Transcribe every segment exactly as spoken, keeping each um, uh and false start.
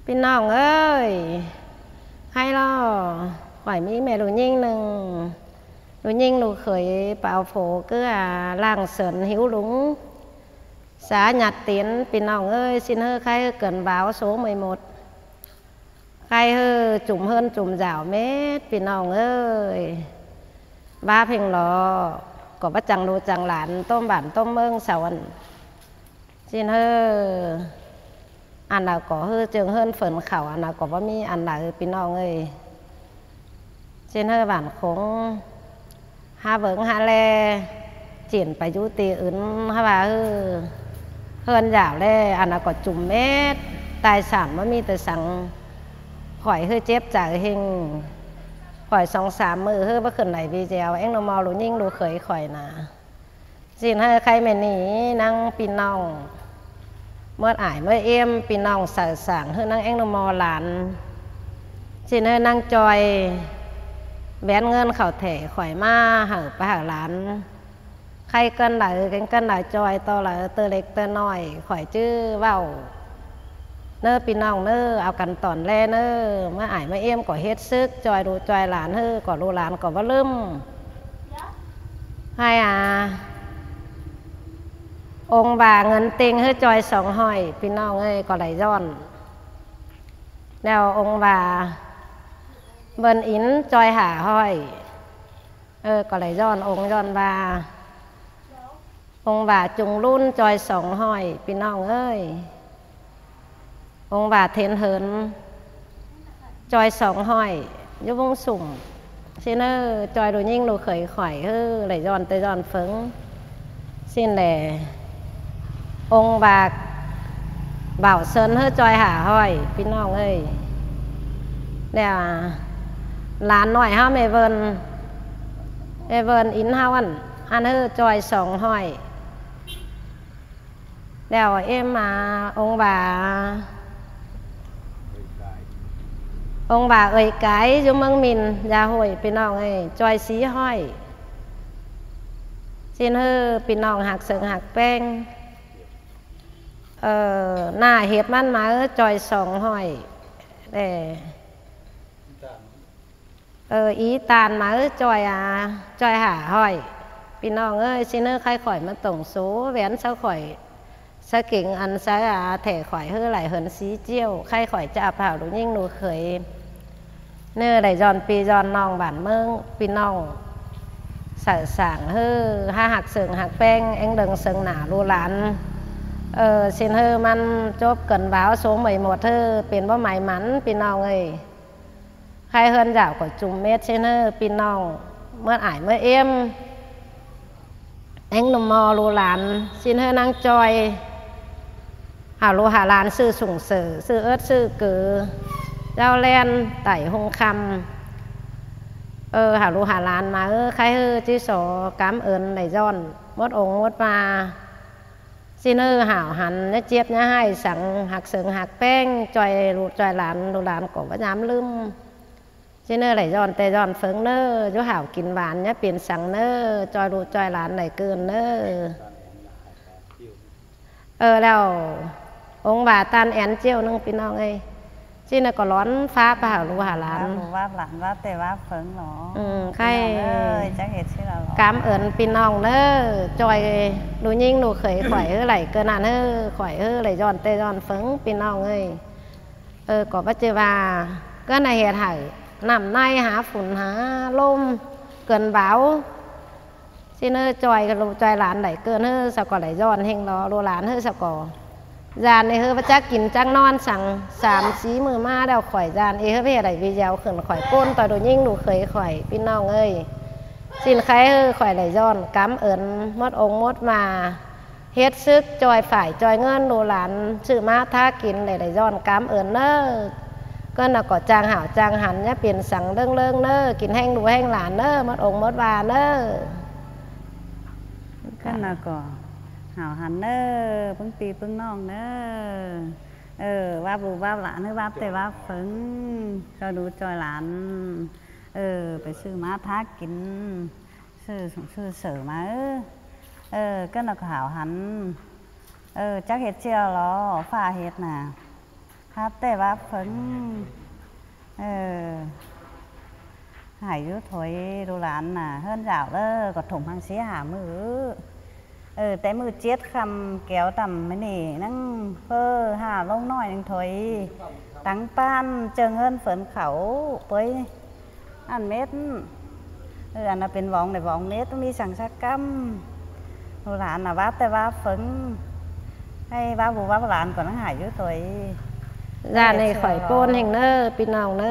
ꞌPi ꞌnọng ới, ꞌkhạy lo, khỏi ꞌmí ꞌme ꞌlụk ꞌnhính ꞌnưng, ꞌlụk ꞌnhính ꞌlụk khới páo phô cứ a lăng sớn híu lung, sá nhặt tiến, ꞌpi ꞌnọng ới, ꞌsịn ꞌhứ ꞌkhạy ꞌcợn báo số mười một. ꞌKhạy ꞌhứ chum ꞌhướn chum dảo mết, ꞌpi ꞌnọng ới. Báp ꞌhêng lo, ꞌcọ báu chắng ꞌlụk chắng lan, ꞌtốm bản ꞌtốm ꞌmướng sau ăn. ꞌSịn ꞌhứ ăn đaư ꞌcọ ꞌhứ ꞌchương ꞌhướn phớn khảu, ăn đaư ꞌcọ báu ꞌmí ăn đaư, ꞌpi ꞌnọng ới. ꞌSịn ꞌhứ bản khống hák ꞌvớng hák ꞌlé, ꞌchiến pay dú ti ứn, hák ꞌva ꞌhứ ꞌhướn dảo ꞌlé, ăn đaư ꞌcọ chum mết, tài sản báu ꞌmí ꞌtẹ săng. Khỏi ꞌhứ chếp chaư ꞌhêng, khỏi song sam ꞌmự ꞌhứ báu khửn đảy video, éng ꞌnọng ꞌmo ꞌlụk ꞌnhính ꞌlụk khới khỏi nả. ꞌSịn ꞌhứ ꞌkhạy ꞌme ꞌnị ꞌnăng ꞌpi ꞌnọng mớt ải mớt ꞌếm, ꞌpi ꞌnọng saư sảng ꞌhứ ꞌnăng éng ꞌnọng ꞌmo lan. ꞌSịn ꞌhứ ꞌnăng ꞌchoi vén ꞌngớn khảu thẻ khỏi ꞌmá hảư pá hảư lan. ꞌKhạy ꞌcợn đaư kéng ꞌcợn đaư ꞌchoi ꞌto đaư, ꞌtứ lếc ꞌtứ ꞌnọi, khỏi ꞌchư ꞌvạu ꞌnớ ꞌpi ꞌnọng ꞌnớ, au căn tỏn ꞌlé ꞌnớ, mớt ải mớt ꞌếm ꞌcọ ꞌhết sứk ꞌchoi ꞌlụk ꞌchoi lan ꞌhứ, ꞌcọ ꞌlụk lan ꞌcọ báu ꞌlứm. ꞌKhạy a, ông bà ngân têng ꞌhứ ꞌchoi song hỏi, ꞌpi ꞌnọng ới, ꞌcọ đảy dọn. ꞌLẹo ông bà Vân Ín ꞌchoi hả hỏi. Ơ, ꞌcọ đảy dọn ông dọn bà. Ông bà Trung Lun ꞌchoi song hỏi, ꞌpi ꞌnọng ới. Ông bà Thiện Hớn ꞌchoi song hỏi, dú ꞌvống sung. ꞌSịn ꞌhứ ꞌchoi ꞌlụk ꞌnhính ꞌlụk khới khỏi ꞌhứ đảy dọn ꞌtẹ dọn phớng. ꞌSịn đe ông bà Bảo Sơn ꞌhứ ꞌchoi hả hỏi, ꞌpi ꞌnọng ới. Đe lan ꞌnọi ꞌháu ꞌme Vơn, ꞌme Vơn Ín ꞌháu ăn, ăn ꞌhứ ꞌchoi song hỏi. ꞌLẹo ꞌếm a, ông bà, ông bà ơi cái dú ꞌmướng Min, dao ꞌhội, ꞌpi ꞌnọng ới, ꞌchoi sí hỏi. ꞌSịn ꞌhứ ꞌpi ꞌnọng ꞌhặc sương ꞌhặc ꞌpéng, ơ, ꞌná hiếp ꞌmắn máư ꞌchoi song hỏi. Đe Ơ, í ꞌtan máư ꞌchoi a, ꞌchoi hả hỏi. ꞌPi ꞌnọng ới, ꞌsịn ꞌhứ ꞌkhạy khỏi ꞌmá tổng số vén sau khỏi, sau kính ăn sau a, thẻ khỏi ꞌhứ đảy hớn sí ꞌchiêu, ꞌkhạy khỏi ꞌchạ páo ꞌlụk ꞌnhính ꞌlụk khới ꞌnớ đảy dọn ꞌpi dọn ꞌnọng bản ꞌmướng, ꞌpi ꞌnọng saư sảng ꞌhứ hák ꞌhặc sương ꞌhặc ꞌpéng, éng đơng sương nả ꞌlụk lan. Ơ, ꞌsịn ꞌhứ ꞌmắn chốp ꞌcợn báo số mười một ꞌhứ pên báu may mắn, ꞌpi ꞌnọng ới. ꞌKhạy ꞌhướn dảo ꞌcọ chum mết, ꞌsịn ꞌhứ ꞌpi ꞌnọng mớt ải mớt ꞌếm, éng ꞌnọng ꞌmo ꞌlụk lan, ꞌsịn ꞌhứ ꞌnăng ꞌchoi hảư ꞌlụk hảư lan ꞌsự sủng ꞌsự, ꞌsự ớt ꞌsự cứ, dao ꞌlen tảy ꞌhung khăm. Ơ, hảư ꞌlụk hảư lan máư, ꞌkhạy ꞌhứ ꞌchí so cám ơn đảy dọn mốt ông mốt ꞌva. ꞌSịn ꞌhứ hảo hẳn, ꞌnhá chiếp ꞌnhá ꞌhại săng, ꞌhặc sương ꞌhặc ꞌpéng, ꞌchoi ꞌlụk ꞌchoi lan, ꞌlụk lan ꞌcọ báu dám ꞌlứm. ꞌSịn ꞌhứ đảy dọn ꞌtẹ dọn phớng ꞌnớ, dú hảo kin van ꞌnhá pên săng ꞌnớ, ꞌchoi ꞌlụk ꞌchoi lan đảy ꞌcợn ꞌnớ. Ơ, ꞌlẹo ông bà ꞌtan én ꞌchiêu ꞌnưng, ꞌpi ꞌnọng ới. ꞌSịn ꞌnớ ꞌcọ lón pháp hảư ꞌlụk hảư lan. Báp ꞌlụk báp lan, báp ꞌtẹ báp phớng lo. Ừ, ꞌpi ꞌnọng ới, chắc ꞌhệt ꞌsịn lo. Cám ơn ꞌpi ꞌnọng ꞌnớ, ꞌchoi ꞌlụk ꞌnhính ꞌlụk khới khỏi ꞌhứ đảy ꞌcợn ăn ꞌhứ, khỏi ꞌhứ đảy dọn ꞌtẹ dọn phớng, ꞌpi ꞌnọng ới. Ơ, ꞌcọ báu ꞌchư ꞌva ꞌcợn ꞌnớ ꞌhệt hảư năm ꞌnai hả phủn hả ꞌlốm, ꞌcợn báo. ꞌSịn ꞌhứ ꞌchoi ꞌlụk ꞌchoi lan đảy ꞌcợn ꞌhứ, sau ꞌcọ đảy dọn ꞌhêng lo, ꞌlụk lan ꞌhứ sau ꞌcọ. Dản ꞌnị ꞌhứ báu chắc kin chắc ꞌnón săng, sam sí ꞌmự ꞌmá ꞌlẹo khỏi dản ꞌnị ꞌhứ ꞌviạk đảy video khửn khỏi ꞌcốn ꞌtoi ꞌlụk ꞌnhính ꞌlụk khới khỏi, ꞌpi ꞌnọng ới. ꞌSịn ꞌkhạy ꞌhứ khỏi đảy dọn cám ơn mốt ông mốt ꞌva. Hiết sứk ꞌchoi phải ꞌchoi ꞌngớn ꞌlụk lan ꞌsự ꞌmá thá kin đảy, đảy dọn cám ơn ꞌnớ. ꞌCợn ꞌnớ ꞌcọ chang hảo chang hẳn, ꞌnhá pên săng ꞌlớng ꞌlớng ꞌnớ, kin ꞌhéng ꞌlụk ꞌhéng lan ꞌnớ, mốt ông mốt ꞌva ꞌnớ. ꞌCợn ꞌnớ ꞌcọ hảo hẳn ꞌnớ, ꞌpứng ꞌpi ꞌpứng ꞌnọng ꞌnớ. Ơ, báp ꞌlụk báp lan ꞌnớ, báp ꞌtẹ báp phớng, ꞌchoi ꞌlụk ꞌchoi lan. Ơ, pay ꞌsự ꞌmá thá kin, ꞌsự sủng ꞌsự ꞌsự máư. Ơ, ꞌcợn ꞌnớ ꞌcọ hảo hẳn. Ơ, chắc ꞌhệt ꞌchiêu lo, ꞌphạ ꞌhệt nả. Hák ꞌtẹ ꞌvạp phớng. Ơ, hảư dú thôi ꞌlụk lan ꞌnạ, ꞌhướn dảo ꞌlớ ꞌcọ thủng hăng sí hả ꞌmự. Ơ, té ꞌmự chết khăm kéo tăm ꞌmự ꞌnị ꞌnăng ꞌpớ hả ꞌlống ꞌnọi ꞌnưng thôi. Tắng ꞌpan ꞌchương ꞌhướn phớn khảu ꞌpới ăn mết. Ơ, ăn ꞌnạ pên vong đảy vong mết, ꞌmí săng sắc ꞌcắm. ꞌLụk lan ꞌnạ ꞌvạp ꞌtẹ ꞌvạp phớng. Hảư ꞌvạp ꞌlụk ꞌvạp lan ꞌcọ ꞌnăng hảư dú thôi. ꞌDọn ꞌnị khỏi ꞌpốn ꞌhêng ꞌnớ ꞌpi ꞌnọng ꞌnớ.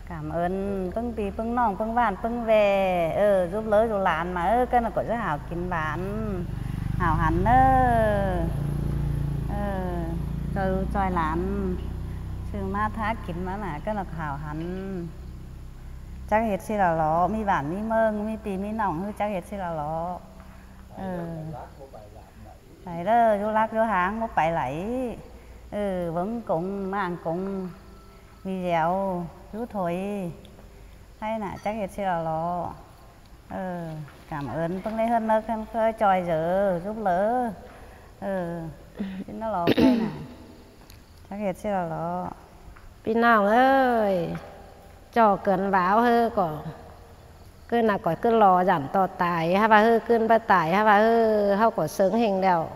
Cảm ơn ꞌpứng ꞌpi ꞌpứng ꞌnọng ꞌpứng ꞌvạn ꞌpứng ꞌve. Ơ, dúp ꞌlớ ꞌlụk lan ꞌmá, ơ, ꞌcọ ꞌnạ ꞌcọ dú hảo kin ꞌván. Hảo hẳn ꞌnớ. Ơ, ꞌchoi ꞌlụk ꞌchoi lan ꞌsứ ꞌmá thá kin ꞌmá ꞌnạ, ꞌcọ ꞌnạ hảo hẳn. Chắc ꞌhệt ꞌsứ lỏ lo, ꞌmí ꞌvạn ꞌmí ꞌmướng, ꞌmí ꞌpi ꞌmí ꞌnọng ꞌhứ chắc ꞌhệt ꞌsứ lỏ lo. Ơ, đảy ꞌlớ dú lắc dú háng báu pay đảy. Ơ, ꞌvớng công ꞌmáng công video dú thôi. Hảư ꞌnạ chắc ꞌhệt ꞌsứ lỏ lo. Ơ, cảm ơn ꞌpứng ꞌlế ꞌhướn ꞌnớ ꞌhướn ꞌchoi dú dúp ꞌlớ. Ơ, ꞌsứ ꞌnạ lo hảư ꞌnạ chắc ꞌhệt ꞌsứ lỏ lo. ꞌPi ꞌnọng ơi, ꞌchọ cơn bão ꞌhứ ꞌcọ ꞌcứn ꞌnạ ꞌcọ ꞌcứn lo dản ꞌto tai, hák ꞌva ꞌhứ ꞌcứn báu tai, hák ꞌva ꞌhứ ꞌháu ꞌcọ ꞌsướng ꞌhêng đéo.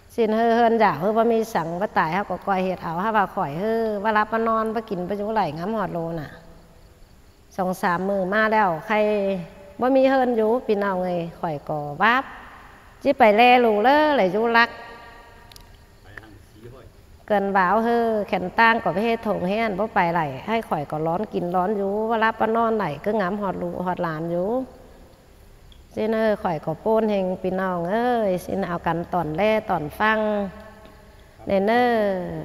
ꞌSịn ꞌhứ ꞌhướn dảo ꞌhứ báu ꞌmí săng báu tai, ꞌháu ꞌcọ ꞌcoi ꞌhệt au, hák ꞌva khỏi ꞌhứ báu lắp báu ꞌnón báu kin báu dú đảy ngắm ꞌhọt ꞌlụk ꞌnạ. Song sam ꞌmự ꞌmá đéo khay báu ꞌmí ꞌhướn dú ꞌpi ꞌnọng ơi, khỏi ꞌcọ ꞌvạp ꞌchí pay ꞌlé ꞌlụk ꞌlớ đảy dú lắc. Cơn bão ꞌhứ khen ꞌtáng ꞌcọ ꞌvế thủng ꞌhén báu pay đảy, hảư khỏi ꞌcọ lón kin lón dú báu lắp báu ꞌnón đảy ꞌcứ ngắm ꞌhọt ꞌlụk ꞌhọt lan dú. ꞌSịn ꞌnớ khỏi ꞌcọ ꞌpốn ꞌhêng ꞌpi ꞌnọng ơi, ꞌsịn au căn tỏn ꞌlé tỏn ꞌphắng. ꞌNéo ꞌnớ,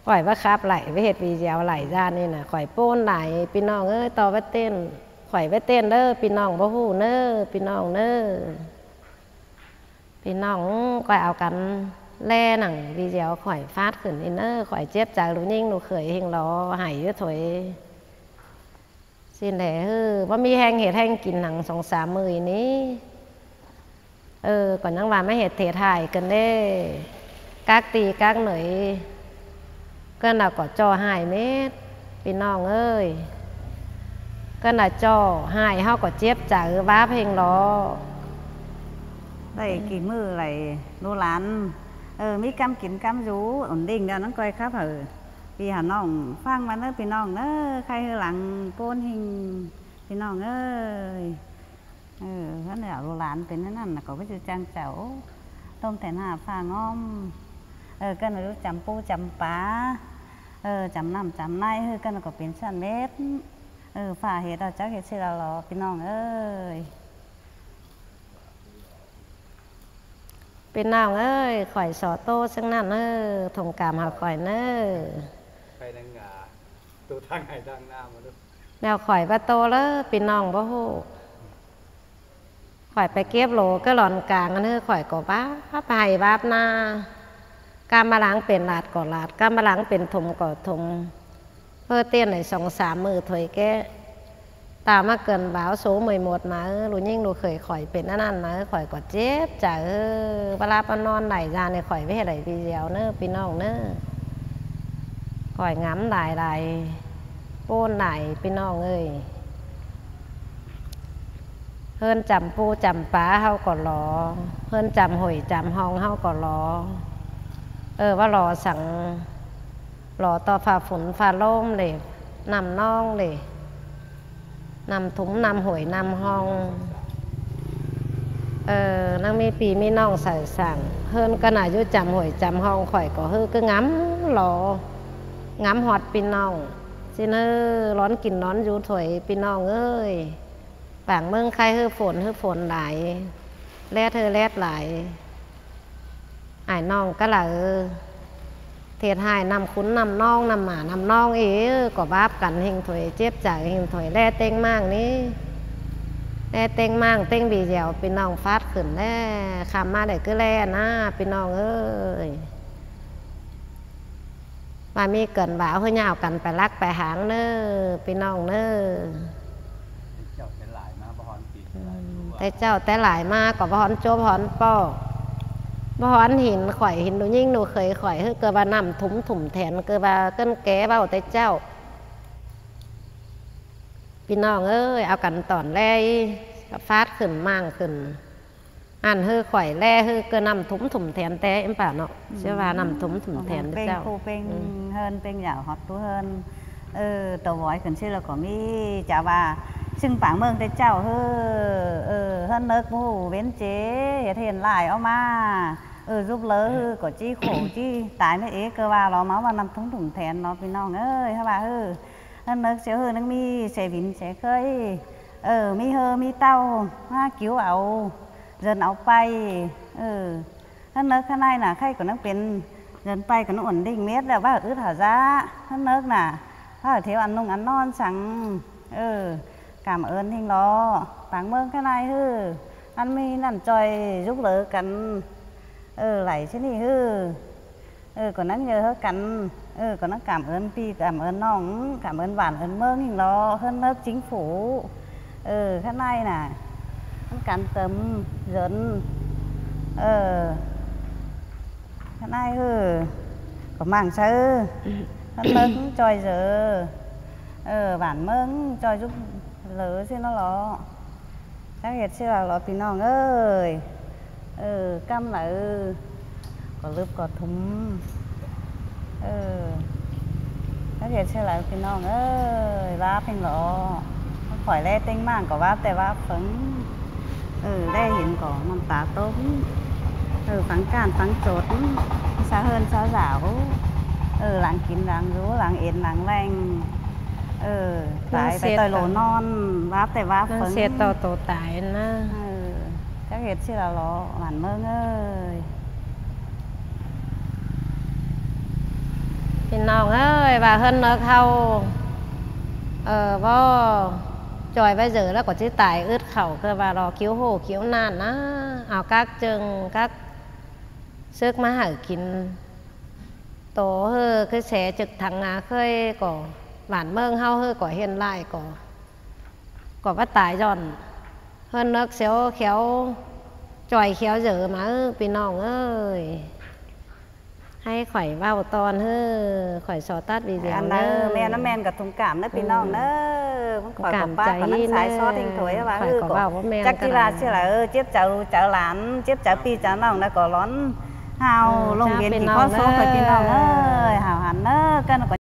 khỏi báu khắp đảy ꞌvế ꞌhệt video đảy ꞌdọn ꞌnị ꞌnạ, khỏi ꞌpốn đảy ꞌpi ꞌnọng ơi, ꞌto ꞌvế tên, khỏi ꞌvế tên ꞌlớ ꞌpi ꞌnọng báu ꞌhụ ꞌnớ ꞌpi ꞌnọng ꞌnớ. ꞌPi ꞌnọng ꞌcoi au căn ꞌlé nẳng video khỏi phát khửn ꞌnị ꞌnớ, khỏi chếp chaư ꞌlụk ꞌnhính ꞌlụk khửn ꞌhêng lo, hảư dú thôi. ꞌSịn đảy ꞌhứ báu ꞌmí ꞌhéng ꞌhệt ꞌhéng kin nẳng song sam ꞌmự ꞌnị. Ơ, ꞌcọ ꞌnăng ꞌva ꞌmá ꞌhệt thiệt hại cơn đé, các ti các nơi ꞌcọ ꞌnạ ꞌcọ ꞌchọ hại mết ꞌpi ꞌnọng ơi. ꞌCọ ꞌnạ ꞌchọ hại, ꞌháu ꞌcọ chếp chaư ꞌvạp ꞌhêng lo. Đảy kin ꞌmự đảy ꞌlụk lan, ơ, ꞌmí ꞌcắm kin ꞌcắm dú ổn định đéo ꞌnăng ꞌcoi khắp hảư ꞌpi hảư ꞌnọng ꞌphắng ꞌmá ꞌnớ ꞌpi ꞌnọng ꞌnớ, khay ꞌhứ lăng ꞌpốn ꞌhêng ꞌpi ꞌnọng ơi. Ơ, ꞌhướn đảo ꞌlụk lan pên ꞌnặn ꞌnạ ꞌcọ ꞌvế ꞌchư chắng chảu, ꞌtôm thẻn hả phả ꞌngóm. Ơ, ꞌcọ ꞌnạ dú chăm pu chăm pá, ơ, chăm ꞌnặm chăm ꞌnay, ꞌhứ ꞌcọ ꞌnạ ꞌcọ pên ꞌsặn mết. Ơ, phả ꞌhệt au chắc ꞌhệt ꞌsứ lỏ lo ꞌpi ꞌnọng ơi. ꞌPi ꞌnọng ơi, khỏi so ꞌtố ꞌsướng ꞌnặn ꞌnớ, thông cảm hảư khỏi ꞌnớ. Khay năng ngả tô thang hài thang nam mà ꞌnớ. ꞌNéo khỏi báu ꞌtố ꞌlớ ꞌpi ꞌnọng báu ꞌhụ. Khỏi pay kiếp lô cá lon cang ꞌnớ, khỏi ꞌcọ báp hài báp ꞌná. ꞌCắm ꞌva lăng pên lạt ꞌcọ lạt, ꞌcắm ꞌva lăng pên thôm ꞌcọ thôm. ꞌPưa tiên đảy song sam ꞌmự thôi ké. Ta ꞌmá cơn bão số mười một ꞌmá, ꞌlụk ꞌnhính ꞌlụk khửn khỏi pên ꞌnặn ꞌnớ, khỏi ꞌcọ chếp chaư. Báu lắp báu ꞌnón đảy, ꞌdọn ꞌnị khỏi ꞌvế đảy video ꞌnớ ꞌpi ꞌnọng ꞌnớ. Khỏi ngắm đảy đảy, ꞌpốn đảy ꞌpi ꞌnọng ơi. ꞌHướn chăm pu chăm pá ꞌháu ꞌcọ lo, ꞌhướn chăm ꞌhội chăm ꞌhong ꞌháu ꞌcọ lo. Ơ, báu lo săng, lo ꞌto phả phủn phả ꞌlốm đảy, ꞌnặm ꞌnóng đảy, ꞌnặm thủm ꞌnặm ꞌhội ꞌnặm ꞌhong. Ơ, năng ꞌmí ꞌpi ꞌmí ꞌnọng saư săng, ꞌhướn ꞌcọ ꞌnạ dú chăm ꞌhội chăm ꞌhong, khỏi ꞌcọ ꞌhứ ꞌcứ ngắm lo, ngắm ꞌhọt ꞌpi ꞌnọng. ꞌSịn ꞌhứ lón kin lón dú thôi ꞌpi ꞌnọng ơi. Pang ꞌmướng ꞌkhạy ꞌhứ phôn ꞌhứ phôn đảy, ꞌlét ꞌhứ ꞌlét đảy. Ải ꞌnọng cá đaư thiệt hại ꞌnặm khún ꞌnặm ꞌnóng, ꞌnặm mả ꞌnặm ꞌnóng ê, ꞌcọ báp căn ꞌhêng thôi, chếp chaư ꞌhêng thôi, ꞌlé ꞌtếng ꞌmáng ꞌnị. ꞌLé ꞌtếng ꞌmáng ꞌtếng video ꞌpi ꞌnọng phát khửn ꞌlé, khăm ꞌmá đảy ꞌcứ ꞌlé ꞌnạ ꞌpi ꞌnọng ơi. ꞌVa ꞌmí cơn bão ꞌhứ ꞌnhảo căn pay lắc pay háng ꞌnớ ꞌpi ꞌnọng ꞌnớ. Té ꞌchạu té lai ꞌmá ꞌcọ báu hón chốp hón ꞌpọ, báu hón hin khỏi, hin ꞌnụ ꞌnhính ꞌnụ khới khỏi ꞌhứ, ꞌcọ ꞌva ꞌnặm thúm thủm then, ꞌcọ ꞌva ꞌcốn ké ꞌvạu té ꞌchạu. ꞌPi ꞌnọng ới, au căn tỏn ꞌlé, phát khửn ꞌmáng khửn. Ăn ꞌhứ khỏi ꞌlé ꞌhứ ꞌcọ ꞌnặm thúm thủm then té ꞌếm pả ꞌnọ. ꞌChớ ꞌva ꞌnặm thúm thủm then té ꞌchạu. Pên ꞌhơn pên dảo ꞌhọt ꞌtú ꞌhơn. Tô voi khửn ꞌsứ ꞌlẹo ꞌcọ ꞌmí, chả ꞌva ꞌsướng pang ꞌmướng té ꞌchạu ꞌhứ. ꞌHướn ꞌnớc ꞌmú ꞌvến chế, hên lai ók ꞌmá. ꞌDụp lớ ꞌhứ ꞌcọ ꞌchí khổ ꞌchí tai ꞌmí ế, ꞌcọ ꞌva lo máư ꞌva ꞌnặm thúm thủm then lo ꞌpi ꞌnọng ới, ꞌhứ ꞌva ꞌhứ ꞌhướn ꞌnớc ꞌsịu ꞌhứ ꞌnắng ꞌmí xe vin xe khới, ꞌmí ꞌhơ ꞌmí ꞌtạu ꞌmá kiu au, dơn au pay. ꞌHướn ꞌnớc ꞌkhán ꞌnị ꞌnạ khay ꞌcọ ꞌnắng pên, dơn pay ꞌcọ ꞌnắng ổn định mết ꞌlẹo, ꞌva ứt hả dá ꞌhướn ꞌnớc ꞌnạ, ꞌva thiếu ăn ꞌnung ăn ꞌnón săng. Cảm ơn ꞌhịnh lo pang ꞌmướng ꞌkhán ꞌnị ꞌhứ, ăn ꞌmí ꞌnặn ꞌchoi dúc lớ căn, đảy ꞌsứ ꞌnị ꞌhứ. ꞌCọ ꞌnắng ꞌnhớ ꞌhứ căn, ꞌcọ ꞌnắng cảm ơn ꞌpi, cảm ơn ꞌnọng, cảm ơn bản ơn ꞌmướng ꞌhịnh lo ꞌhướn ꞌnớc chính phủ ꞌkhán ꞌnị ꞌnạ, ꞌhướn căn tơm dơn. ꞌKhán ꞌnị ꞌhứ ꞌcọ ꞌmáng sáư ꞌhướn ꞌnớc ꞌchoi dớ, bản ꞌmướng ꞌchoi dúc lớ ꞌsứ ꞌnớ lo. Chắc ꞌdệt ꞌsứ ꞌlẹo lo ꞌpi ꞌnọng ới. ꞌCắm đaư ꞌcọ ꞌlứp ꞌcọ thúm. Chắc ꞌdệt ꞌsứ ꞌlẹo ꞌpi ꞌnọng ới, ꞌva ꞌpéng lo. Khỏi ꞌlé ꞌtếng ꞌmáng ꞌcọ ꞌva té ꞌva phớng. ꞌLé hên ꞌcọ ꞌnặm ta tốm. Phắng cản phắng chốt, xa ꞌhướn xa dảo, lăng kin lăng dú, lăng ên lăng ꞌleng. Tai pay ꞌtoi lô ꞌnón, ꞌva té ꞌva phớng. Sệt ꞌto tô tai ꞌnớ. Chắc ꞌdệt ꞌsứ ꞌlẹo lo bản ꞌmướng ới. ꞌPi ꞌnọng ới, ꞌva ꞌhướn ꞌnớc ꞌháu báu ꞌchoi ꞌva dở ꞌlẹo ꞌcọ ꞌchí tai ứt khảu, ꞌcọ ꞌva lo khiếu hổ khiếu nạn ꞌnạ. Au các ꞌchương các sước ꞌmá hảư kin tô ꞌhứ ꞌcứ se trực thăng ꞌnạ khới ꞌcọ, bản ꞌmướng ꞌháu ꞌhứ ꞌcọ hên lai ꞌcọ, ꞌcọ ꞌva tai dọn ꞌhướn ꞌnớc ꞌsịu khéo, ꞌchoi khéo dở ꞌmá ꞌpí ꞌnọng ới. Hảư khỏi ꞌvạu ꞌtọn ꞌhứ, khỏi so tắt video ăn ꞌnớ. ꞌMen ꞌmen ꞌcọ thông cảm ꞌnớ ꞌpí ꞌnọng ꞌnớ. Khỏi ꞌcọ ꞌpá ꞌcọ ꞌnắn sai sót ꞌhịnh thôi ꞌva ꞌhứ ꞌcọ. Chắc ꞌchí ꞌva ꞌsứ ꞌlẹo, chếp chaư lu chaư lan, chếp chaư ꞌpi chaư ꞌnọng ꞌnớ ꞌcọ lón hao lông viên kỉ ꞌcọ số khỏi ꞌpí ꞌnọng ới, hảo hẳn ꞌnớ. ꞌCọ ꞌnớ ꞌcọ